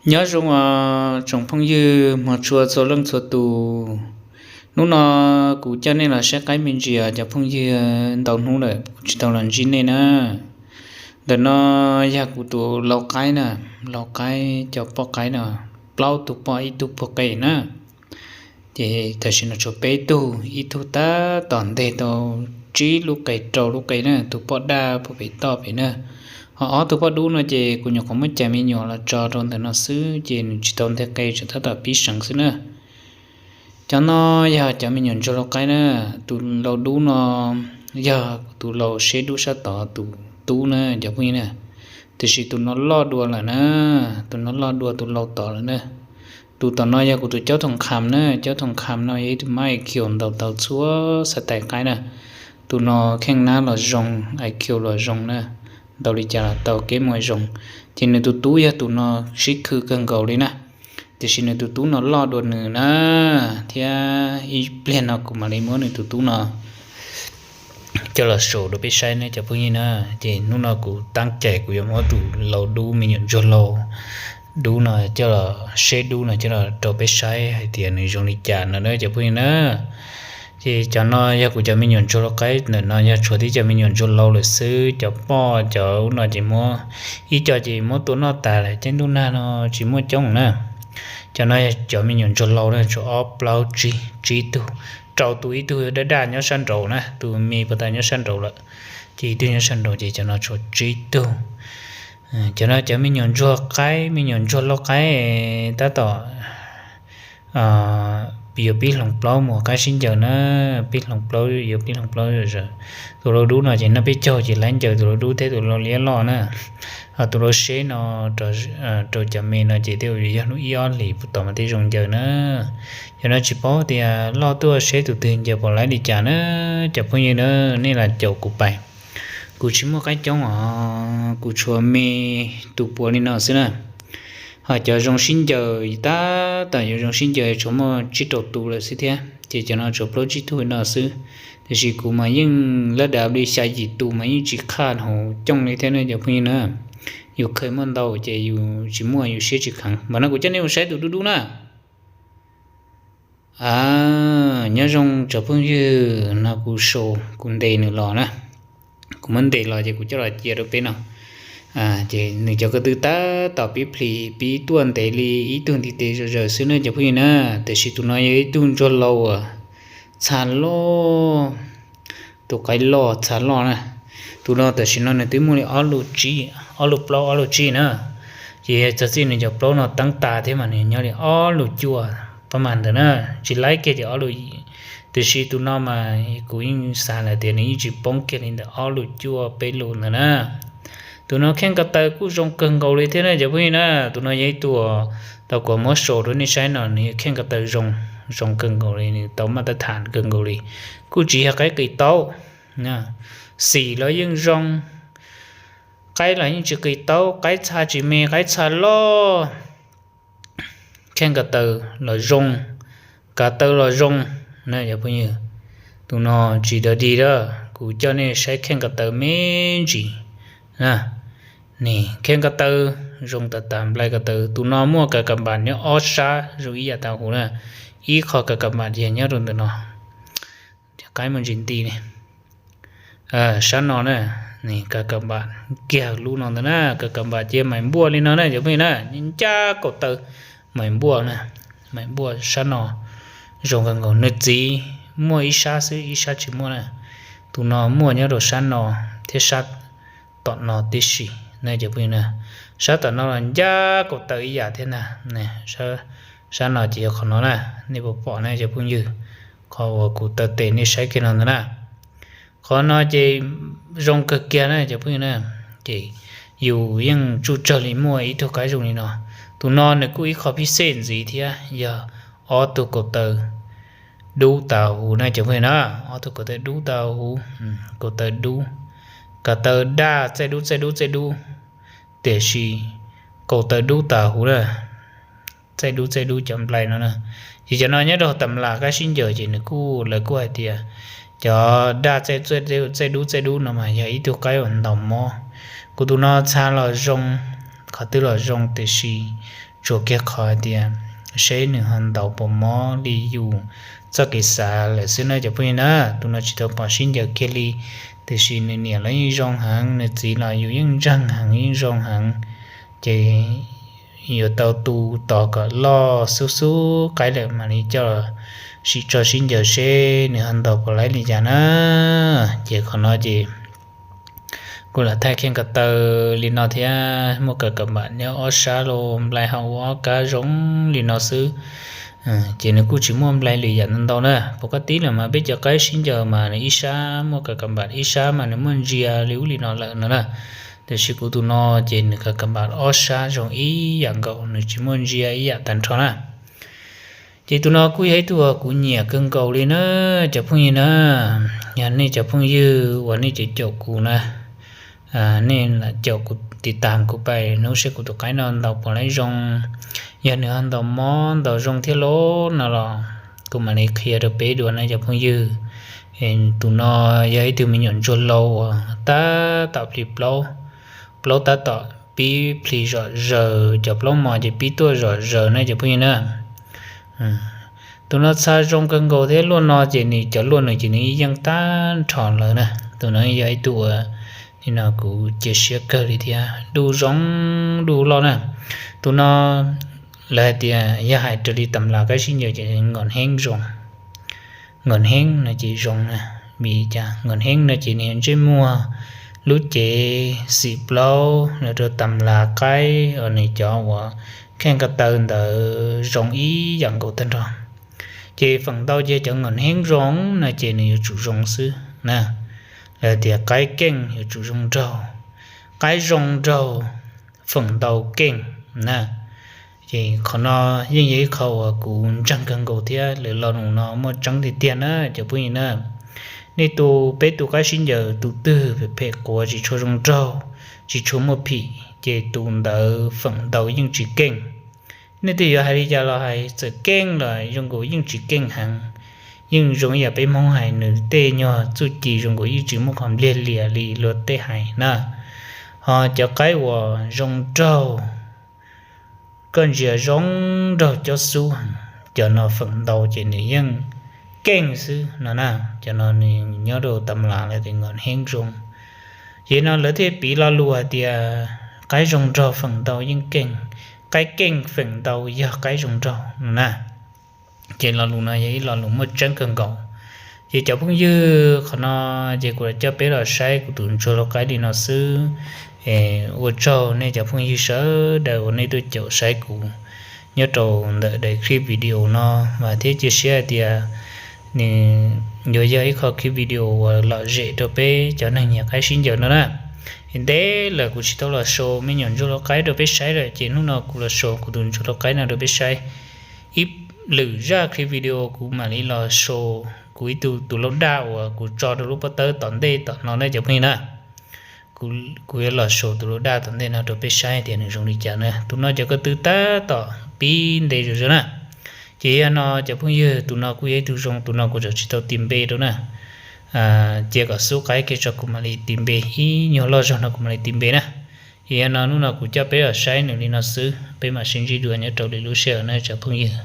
Nyob zoo os tsoom phooj ywg hmov tshua txhua leej txhua tus. Hnub no kuv coj nej los saib qaib me ntsis os cov phooj ywg, ntau hnub lawm kuv tsis tau los ntsib nej na. Ntawm no yog kuv tus lau qaib na, lau qaib cov poj qaib no, plaub tug poj ib tug puag qe na. Ces tam sim no tshuav peb tug, ib tug tab tom nteg tau tsib lub qe rau lub qe na, tus poj daj puag pem toj pem na. Ho ob tug poj dub no ces kuv nyuam qhuav muab cov me nyuam los tso rau ntawm no xwb ces nws tsis tau nteg qe, tsuas tab tom pib seev xwb na. Cov no yog cov me nyuam ntsuag lau qaib na. Tus lau dub no yog tus lau seb dub sab tod tus tub na cov phooj ywg na. Tiam sis tus no loj dua lawm na, tus no loj dua tus lau tod lawm na. Tus tom no yog kuv tus caub thoom kham na, caub thoom kham no yog ib tug mab I Q ntau tau txhua xab tais qaib na. Tus no kheej nab los zoo, I Q los zoo na, ntaus li cas los tau kev muag zoo. Ces nws tus tub yog tus no sib khw kawg nkaus li na. Tiam sis nws tus tub no loj dua nws na, thiab ib pliag no kuv mam li muab nws tus tub no coj los show rau peb saib ne cov phooj ywg na. Ces hnub no kuv tab cai kuv yuav muab tus lau dub, me nyuam ntsuag lau dub no coj los, seb dub no coj los rau peb saib hais tias nws zoo li cas no na cov phooj ywg na. Ces cov no yog kuv cov me nyuam ntsuag lau qaib, ntawm no yog tshuav tib cov me nyuam ntsuag lau lawm xwb. Cov poj cov ub no ces muab, ib co ces muab tua noj tas lawm, caij ntuj nag no tsis muaj coob na. Cov no yog cov me nyuam ntsuag lau na, tshuav ob plaub tsib, tsib tug, rau tus, ib tug daj daj nyob sab nraud na, tus me puag ta nyob sab nraud lawm, ces ib tug nyob sab nraud ces cov no tshuav tsib tug. Cov no cov me nyuam ntsuag qaib, me nyuam ntsuag lau qaib tab tom yuav pib hloov plaub mus qab sib ncaws na, pib hloov plaub, yuav pib hloov plaub zom zaws. Tus lau dub no ces noj peb caug ces laib ncaws tus lau dub thiab tus lau liab loj na. Ho tus lau seb no rau cov me no ces tej zaum yog hnub ib ob hlis puag tom mas thiaj zoo ncaws na. Cov no tsis paub tias loj tuaj seb tus twg ncaws pom laib li cas na. Cov phooj ywg na, nej lam caum kuv pais, kuv tsis muaj qaib coob os, kuv tshuav me tus puav li no xwb na. Ho cov zoo sib ncaws tab tom yuav zoo sib ncaws tshuav muaj tsib rau tus lawm xwb thiab, ces cov no tshuav plaub tsib tug no xwb. Tiam sis kuv mas yeej lab dav li xya yim tus mas yeej tsis qhaj hauv cooj li thiab ne cov phooj ywg na. Yus khaws muaj ntau ces yus tsis muaj yus siab tsis kheev. Npam no kuv coj nej mus saib tus dub dub na. Nyob zoo cov phooj ywg, no kuv sau, kuv ntes nws los na. Kuv muab ntes los ces kuv coj los cia rau peb no. Ces nws cov ko tw tab tom pib plis pib tuaj ntev li ib tug ntiv tes zom zaws xwb na cov phooj ywg na. Tiam sis tus no yog ib tug ntsuag lau txha loj, tus qaib loj txha loj na. Tus no tam sim no nws twb muaj li ob lub tsib, ob lub plaub ob lub tsib na. Ces yog txog txij nws cov plaub no teeb tas thiab mas nws nyob li ob lub cuaj pab mas ntawd na. Tsis laib kiag ces ob lub, tiam sis tus no mas kuv yeej xav lawm tias nws yeej tsis poob kiag li ntawm ob lub cuaj peb lub ntawd na. Tus no kheej ko taw kuj zoo kawg nkaus li thiab na cov phooj ywg na. Tus no yog ib tug tau kuv muab sau rau nej saib no, nws kheej ko taw zoo, zoo kawg nkaus li, nws tau maj tab tham kawg nkaus li. Kuj tsis yog qaib qis taub, xim los yeej zoo, qaib los yeej tsis qis taub, qaib txha tsis me, qaib txha loj. Kheej ko taw los zoo, ko taw los zoo na cov phooj ywg. Tus no tsis dog dig lawm, kuv coj nej saib kheej ko taw me ntsis na. Kheej ko taw zoo tas tas, nplai ko taw. Tus no muaj kas kas npas nyob ob sab zoo ib yam tas huv na. Ib qho kas kas npas yog nyob rau ntawm no, qaib muaj ntsis nti li. Sab no na, kas kas npas kiag lub no ntawd na, kas kas npas cia mais npuaj li no na cov phooj ywg na, ncaj kaum taw mais npuaj na, mais npuaj sab no zoo kawg nkaus. Nws txiv muaj ib sab xwb, ib sab tsis muaj na. Tus no muaj nyob rau sab no thiab sab tom no tib si na cov phooj ywg na. Sab tom no los ncaj kaum taw ib yam thiab na. Sab no ces yog qhov no na, nej puas pom na cov phooj ywg, qhov uas kuv taw tes nej saib kiag no ntawd na. Qhov no ces zoo kawg kiag na cov phooj ywg na. Ces yus yeej tsuj tsawg li muaj ib tug qaib zoo li no. Tus no nws kuj ib qho phij xej ntxiv thiab yog ob tug kaum taw dub tas huv na cov phooj ywg na. Ob tug kaum taw dub tas huv, kaum taw dub, kaum taw daj txaij dub txaij dub txaij dub, tiam sis kaum taw dub tas huv na, txaij dub txaij dub cov nplai no na. Ces cov no nyob rau tam las qab sib ncaws ces nws kuj, lawv kuj hais tias cov daj txaij dub txaij dub no mas yog ib tug qaib uas ntaus mob. Kuv tus no txha los zoo, qhov twg los zoo tiam sis tsuas kiag qhov hais tias seb nws ho ntaus puas mob li yus txoj kev xav lawm xwb na cov phooj ywg na. Tus no tsis tau pom sib ncaws kiag li, tiam sis nws niam los yeej zoo heev, nws txiv los yus yeej ntseeg heev yeej zoo heev. Ces yuav tau tu tos kom loj xub xub qaib lawm mam li coj sim tso sib ncaws seb nws ho ntaus puas laib li cas na. Ces qhov no ces kuv lam thaij kheej ko taw li no thiab, muaj kav kam npam nyob ob sab los nplai ho ua ob kab zoo li no xwb. Ces nws kuj tsis muaj nplai lwm yam ntau ntau na. Pom koj tib lawm mas peb cov qaib sib ncaws mas nws ib sab muaj kav kam npam ib sab mas nws muaj ntsia li ub li no lawm no na. Tiam sis kuv tus no ces nws kav kam npam ob sab zoo ib yam nkaus, nws tsis muaj ntsia ib yam tag nrho na. Ces tus no kuj yog ib tug uas kuv nyiam kawg nkaus li na cov phooj ywg na. Yog nej cov phooj ywg uas nej caum caum kuv na, nej lam caum kuv tiv tam kuv pais hnub seb kuv tus qaib no ntaus puas laib zoo. Yog nws ho ntaus mob ntaus zoo thiab lauj no los kuv mam li qhia rau peb dua na cov phooj ywg. Tus no yog ib tug me nyuam ntsuag laus uas tab tom plis plaub, plaub tab tom pib plis zom zaws, cov plaub mos ces pib tuaj zom zaws na cov phooj ywg na. Tus no txha zoo kawg nkaus thiab, luaj no ces nws cov luaj nws ces nws yeej tag nrho lawm na. Tus no yog ib tug uas nim no kuv cia siab kawg li thiab, duj zoo duj loj na. Tus no lawv hais tias yog hais raws li tam las qaib sib ncaws ces nkos heeb zoo. Nkos heeb no ces zoo na, vim li cas nkos heeb no ces nws yog ntsej muag, lub cev xim plaub los rau tam las qaib uas nws cov uas kheej ko taw ntawd zoo ib yam nkaus tag nrho. Ces feem ntau ces cov nkos heeb zoo no ces nws yuav tsum zoo xwb na. Lawv tias qaib keej yuav tsum zoo nraug, qaib zoo nraug feem ntau keej na. Ces qhov no yeej yog ib qho uas kuv ntseeg kawg nkaus thiab lawv lo lus no muaj tseeb tiag tiag na cov phooj ywg na. Nej tus, peb tus qaib sib ncaws tus twg phem phem quav tsis tshua zoo nraug, tsis tshua muaj phim ces tus ntawd feem ntau yeej tsis keej. Nej twb yuav hais li cas los hais, txawm keej los zoo nkaus yeej tsis keej heev, yeej zoo ib yam peb Hmoob hais nws tej nyuag txuj ci zoo nkaus yeej tsis muaj qhov npliag lias li luag tej hais na. Ho cov qaib uas zoo nraug, koj ntsia zoo nraug cob xub, cov no feem ntau ces nws yeej keej xwb no na. Cov no nws nyob rau tam las lawv tias nkos heeb zoo. Ces no lawv thiaj piv lo lus hais tias qaib zoo nraug feem ntau yeej keej, qaib keej feem ntau yog qaib zoo nraug no na. Ces lo lus no yog ib lo lus muaj tseeb kawg nkaus. Ces cov phooj ywg, qhov no ces kuv coj peb los saib kuv tus ntsuag lau qaib li no xwb. Ua tsaug nej cov phooj ywg sawv daws uas nej tuaj caum saib kuv nyob rau ntawm daim clip video no, mas thiab cia siab hais tias nws yuav yog ib qho clip video uas lom zem rau peb cov neeg nyiam qaib sib ncaws no na. Ntev lawm kuv tsis tau los show me nyuam ntsuag lau qaib rau peb saib lawm, ces hnub no kuv los show kuv tus ntsuag lau qaib no rau peb saib. Ib lwm zaj clip video kuv mam li los show kuv ib tug tus lau daj uas kuv tso rau lub pob tawb tom ntej tom no na cov phooj ywg na. Kuv yuav los show tus lau daj tom ntej no rau peb saib tias nws zoo li cas na. Tus no cov ko tw tab tom pib nte zom zaws na. Ces yog no cov phooj ywg, tus no kuj yog ib tug zoo, tus no kuv tseem tsis tau tis npe rau na. Cia kom xub qaib kiag tso kuv mam li tis npe, ib nyuag loj zog no kuv mam li tis npe na. Ces yog no hnub no kuv coj peb los saib nws li no xwb, peb mam sib ntsib dua nyob rau lwm lub sij hawm na cov phooj ywg.